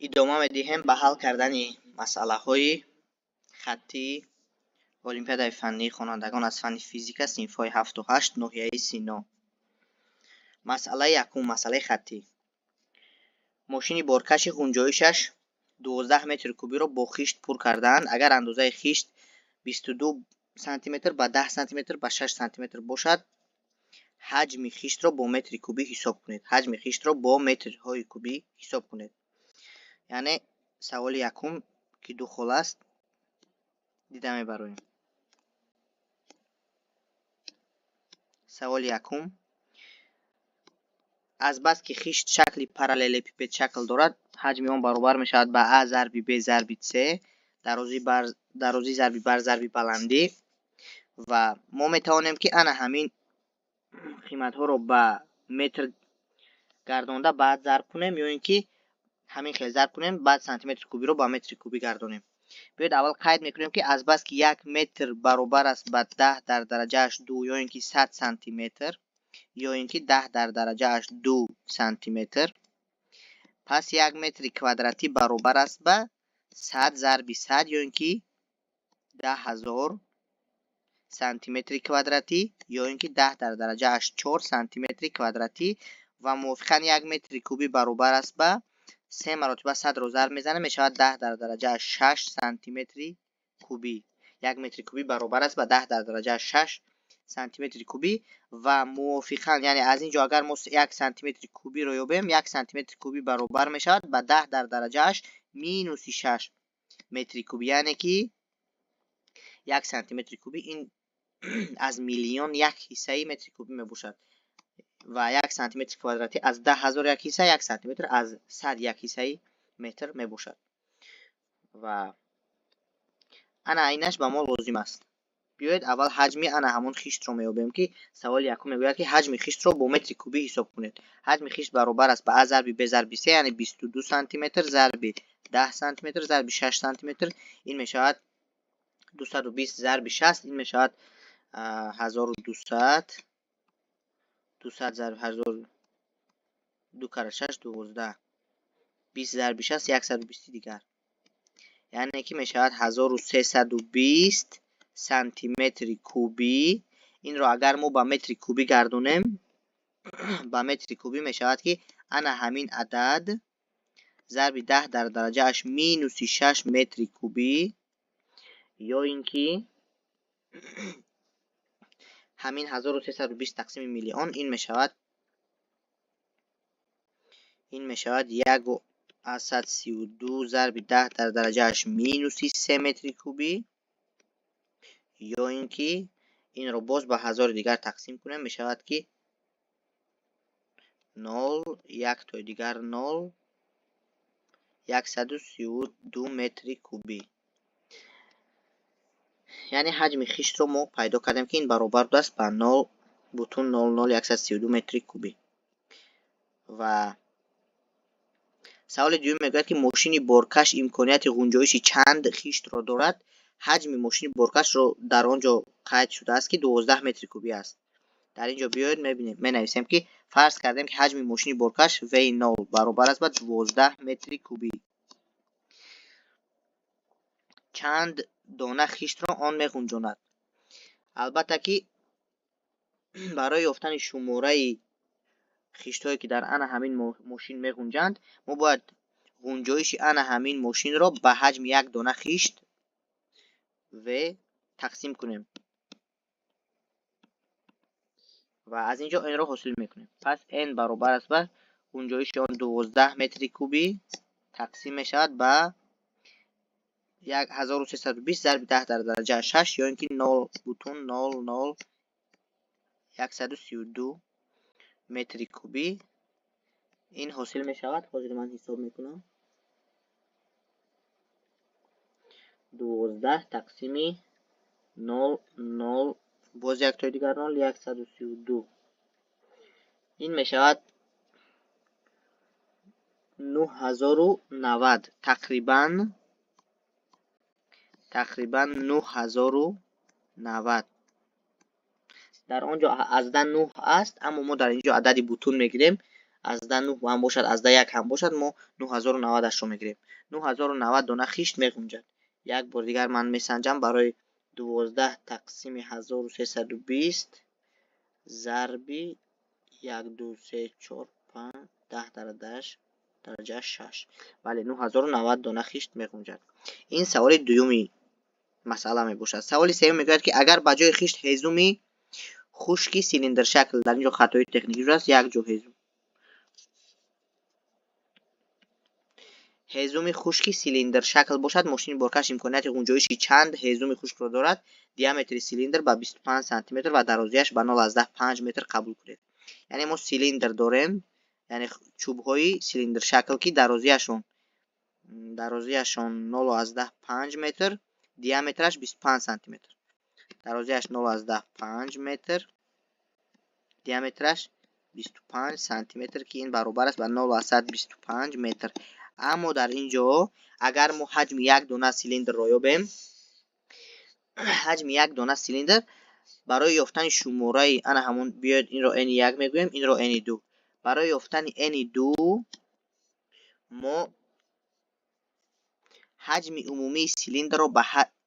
Идома медиҳем ба ҳал кардани масъалаҳои хаттии олимпиадаи фаннии хонандагон аз фанни физика синфҳои 7 8 ноҳияи Сино. Масъалаи якум, масъалаи хаттӣ. Мошини боркаши ғунҷоишаш 12 метри кубиро бо хишт пур кардаанд. Агар андозаи хишт 22 сантиметр ба 10 сантиметр ба 6 сантиметр бошад, ҳаҷми хиштро бо метри кубӣ ҳисоб кунед. Ҳаҷми хиштро бо метрҳои кубӣ ҳисоб кунед. Яъне саволи якум, ки ду хол аст, дида мебароем. Саволи якум. Азбаски хишт шакли параллелепипед шакл дорад, ҳаҷми он баробар мешавад ба а зарби б зарби с, дарозӣ зарби бар зарби баландӣ, ва мо метавонем ки ана ҳамин қиматҳоро ба метр гардонда баъд зарб кунем, ё ин ки ҳамин хел зарб кунем, баъд сантиметри кубиро ба метри кубӣ гардонем. Биёед аввал қайд мекунем, ки азбаски як метр баробар аст ба 10 дар дараҷааш 2 ё ин ки 100 сантиметр, ё ин ки 10 дар дараҷааш 2 сантиметр, пас як метри квадратӣ баробар аст ба 100 зарби 100 ё ин ки 10 000 сантиметри квадратӣ, ё ин ки 10 дар дараҷааш 4 сантиметри квадратӣ, ва мувофиқан як метри кубӣ баробар аст ба се маротиба 100-ро зарб мезанем, мешавад 10 дар дараҷааш 6 сантиметри кубӣ. Як метри кубӣ баробар аст ба 10 дар дараҷааш 6 сантиметри кубӣ, ва мувофиқан, яъне аз ин ҷо агар мо як сантиметри кубиро ёбем, як сантиметри кубӣ баробар мешавад ба 10 дар дараҷааш минуси 6 метри кубӣ, яъне ки як сантиметри кубӣ ин аз миллион як ҳиссаи метри кубӣ мебошад, ва як сантиметри квадратӣ аз 10 000 як ҳисса, як сантиметр аз 100 як ҳиссаи метр мебошад. Ва ана айнаш ба мо лозим аст. Биёед аввал ҳаҷми ана ҳамон хиштро меёбем, ки саволи якум мегӯяд, ки ҳаҷми хиштро бо метри кубӣ ҳисоб кунед. Ҳаҷми хишт баробар аст ба а зарби б зарби с, яъне 22 сантиметр зарби 10 сантиметр зарби 6 сантиметр, ин мешавад 220 зарби 60, ин мешавад 1200, 200 зарби ҳазор, ду кара шаш дувоздаҳ, бист зарби шаст яксаду бисти дигар, яъне ки мешавад 1320 сантиметри кубӣ. Инро агар мо ба метри кубӣ гардонем, ба метри кубӣ мешавад, ки ана ҳамин адад зарби 10 дар дараҷааш минуси 6 метри кубӣ, ё ин ки ҳамин 1320 тақсими миллион, ин мешавад 1,32 зарби 10 дар дараҷааш минуси 3 метри кубӣ, ё ин ки инро боз ба ҳазори дигар тақсим кунем, мешавад ки нол, як тои дигар нол, 132 метри кубӣ. Яъне ҳаҷми хиштро мо пайдо кардем, ки ин баробар будааст ба 0,00132 метри кубӣ. Ва саволи дуюм мегӯяд, ки мошини боркаш имконияти ғунҷоиши чанд хиштро дорад. Ҳаҷми мошини боркашро дар он ҷо қайд шудааст, ки 12 метри кубӣ аст. Дар ин ҷо биёед мебинем, менависем, ки фарз кардем, ки ҳаҷми мошини боркаш V0 баробар аст ба 12 метри кубӣ. Чанд дона хиштро он меғунҷонад? Албатта ки барои ёфтани шумораи хиштҳое, ки дар ана ҳамин мошин меғунҷанд, мо бояд ғунҷоиши ана ҳамин мошинро ба ҳаҷми як дона хишт В тақсим кунем ва аз ин ҷо n-ро ҳосил мекунем. Пас n баробар аст ба ғунҷоиши он 12 метри кубӣ тақсим мешавад ба 1320 зарби 10 дар дараҷаи 6, ё ин ки 0,00132 метри кубӣ. Ин ҳосил мешавад, ҳозир ман ҳисоб мекунам, 12 тақсими нол нол, боз як тои дигар нол, 132. Ин мешавад 9090, тақрибан 9090. Дар он ҷо аз да нӯҳ аст, аммо мо дар ин ҷо адади бутун мегирем. Аз 9 ҳам бошад, аз 1 ҳам бошад, мо 9090-ашро мегирем. 9090 дона хишт меғунҷад. Як бор дигар ман месанҷам барои 12 тақсими 1320 зарби 1, 2, 3, 4, 5, 10 дараҷа 6. Бале, 9090 дона хишт меғунҷад. Ин саволи дуюми масъала мебошад. Саволи сеюм мегӯяд, ки агар ба ҷои хишт ҳезуми хушки силиндршакл, дар ин ҷо хатои техникӣ шудааст, як ҷо ҳезум. Ҳезуми хушки силиндршакл бошад, мошини боркаш имконияти ғунҷоиши чанд ҳезуми хушкро дорад? Диаметри силиндр ба 25 сантиметр ва дарозияш ба 0,5 метр қабул кунед. Яъне мо силиндр дорем, яъне чӯбҳои силиндршакл, ки дарозияшон 0,5 метр, диаметраш 25 сантиметр. Дарозияш 0,5 метр, диаметраш 25 сантиметр, ки ин баробар аст ба 0,25 метр. Аммо дар ин ҷо агар мо ҳаҷми як дона силиндрро ёбем, ҳаҷми як дона силиндр барои ёфтани шумораи ана ҳамон, биёед инро n1 мегӯем, инро n2. Барои ёфтани n2 мо ҳаҷми умумии силиндрро ба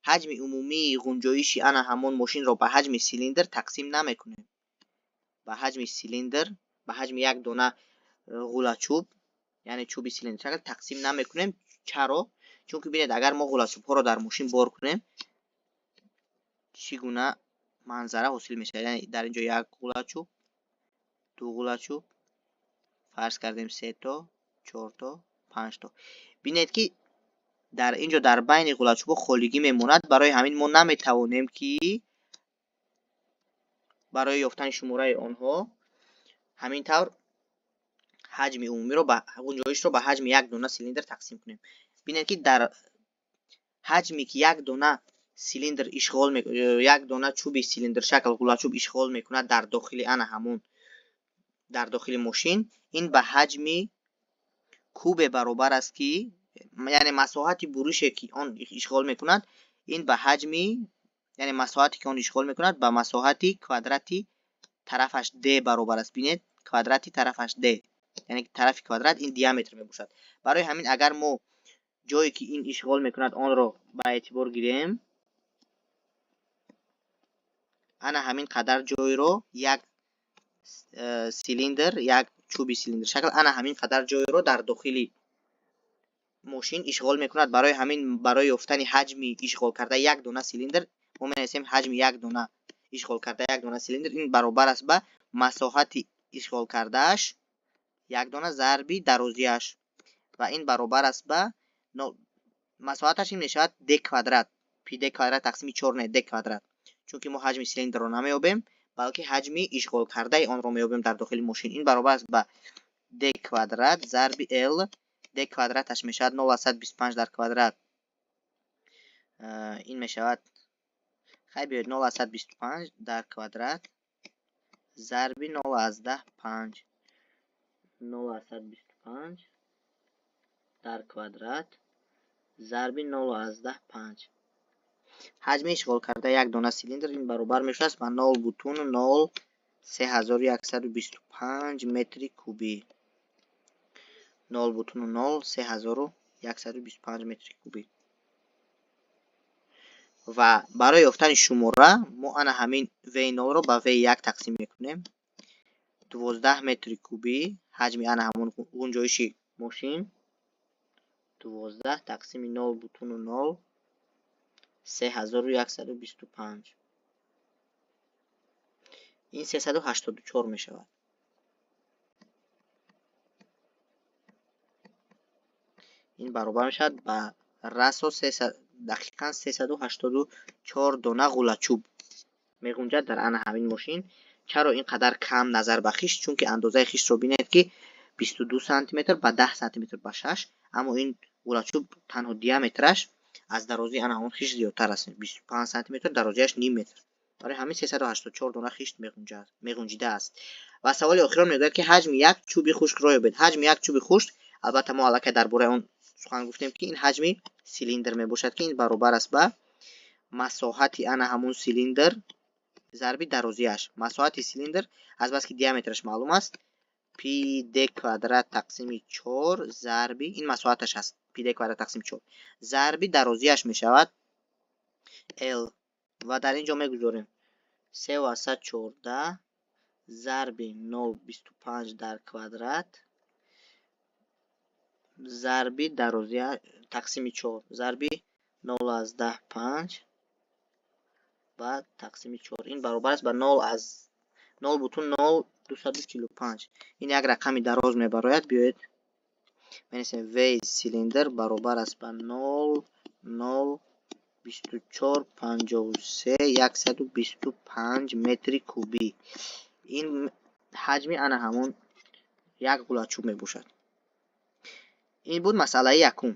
ҳаҷми умумии ғунҷоиши ана ҳамон мошинро ба ҳаҷми силиндр тақсим намекунем. Ба ҳаҷми силиндр, ба ҳаҷми як дона ғулачӯб, яъне чӯби силиндршакл тақсим намекунем. Чаро? Чунки бинед, агар мо ғулачӯбҳоро дар мошин бор кунем, чӣ гуна манзара ҳосил мешавад? Яъне дар ин ҷо як ғулачӯб, ду ғулачӯб, фарз кардем се то, чор то, панҷ то. Бинед, ки дар ин ҷо дар байни ғулачӯбҳо холигӣ мемонад. Барои ҳамин мо наметавонем, ки барои ёфтани шумораи онҳо ҳамин тавр ҳаҷми умумиро ба ғунҷоишро ба ҳаҷми як дона силиндр тақсим кунем. Бинед, ки дар ҳаҷме ки як дона силиндр ишғол, як дона чӯби силиндршакл ғулачӯб ишғол мекунад дар дохили ана ҳамон, дар дохили мошин, ин ба ҳаҷми кубе баробар аст, ки яъне масоҳати бурише ки он ишғол мекунад, ин ба ҳаҷми, яъне масоҳате ки он ишғол мекунад, ба масоҳати квадрати тарафаш d баробар аст. Бинед, квадрати тарафаш d, яъне тарафи квадрат ин диаметр мебошад. Барои ҳамин агар мо ҷое ки ин ишғол мекунад онро ба эътибор гирем, ана ҳамин қадар ҷойро як силиндр, як чӯби силиндршакл ана ҳамин қадар ҷойро дар дохили мошин ишғол мекунад. Барои ҳамин барои ёфтани ҳаҷми ишғол карда як дона силиндр мо менависем ҳаҷми як дона ишғол карда як дона силиндр ин баробар аст ба масоҳати ишғол кардааш як дона зарби дарозияш ва ин баробар аст ба масоҳаташ, ин мешавад d квадрат, пи d квадрат тақсими 4, не, d квадрат, чунки мо ҳаҷми силиндрро намеёбем, балки ҳаҷми ишғол кардаи онро меёбем дар дохили мошин. Ин баробар аст ба d квадрат зарби l, d квадраташ мешавад 0,25 дар квадрат, ин мешавад, хай биёед, 0,25 дар квадрат зарби 0,5, 0,25 дар квадрат зарби 0,5. Ҳаҷми ишғол карда як дона силиндр ин баробар мешавад ба 0,03125 метри кубӣ, 0,03125 метри кубӣ. Ва барои ёфтани шумора мо ана ҳамин V0-ро ба V1 тақсим мекунем. 12 метри кубӣ ҳаҷми ана ҳамон ғунҷоиши мошин, 12 тақсими 0,03125, ин 384 мешавад. Ин баробар мешавад ба расо дақиқан 384 дона ғулачӯб меғунҷад дар ана ҳамин мошин. Чаро ин қадар кам назар ба хишт? Чунки андозаи хиштро бинед, ки 22 сантиметр ба 10 сантиметр ба 6, аммо ин ғулачӯб танҳо диаметраш аз дарозии ана ҳамон хишт зиёдтар аст, 25 сантиметр, дарозиаш ним метр. Барои ҳамин 384 дона хишт меғунҷидааст. Ва саволи охирон мегӯяд, ки ҳаҷми як чӯби хушкро ёбед. Ҳаҷми як чӯби хушк, албатта мо аллакай дар бораи он сухан гуфтем, ки ин ҳаҷми силиндр мебошад, ки ин баробар аст ба масоҳати ана ҳамон силиндр зарби дарозиаш. Масоҳати силиндр азбаски диаметраш маълум аст, Пи д квадрат тақсими чор зарби, ин масоҳаташ аст, пи д квадрат тақсими чор зарби дарозиаш мешавад л. Ва дар ин ҷо мегузорем 3,14 зарби 0,25 дар квадрат зарби дарозия тақсими чор зарби 0,5 ва тақсими чор. Ин баробар аст ба нол аз 0,0245. Ин як рақами дароз мебарояд. Биёед, менависем: в силиндр баробар аст ба 0,02453125 метри кубӣ. Ин ҳаҷми ана ҳамон як ғулачӯб мебошад. Ин буд масъалаи якум.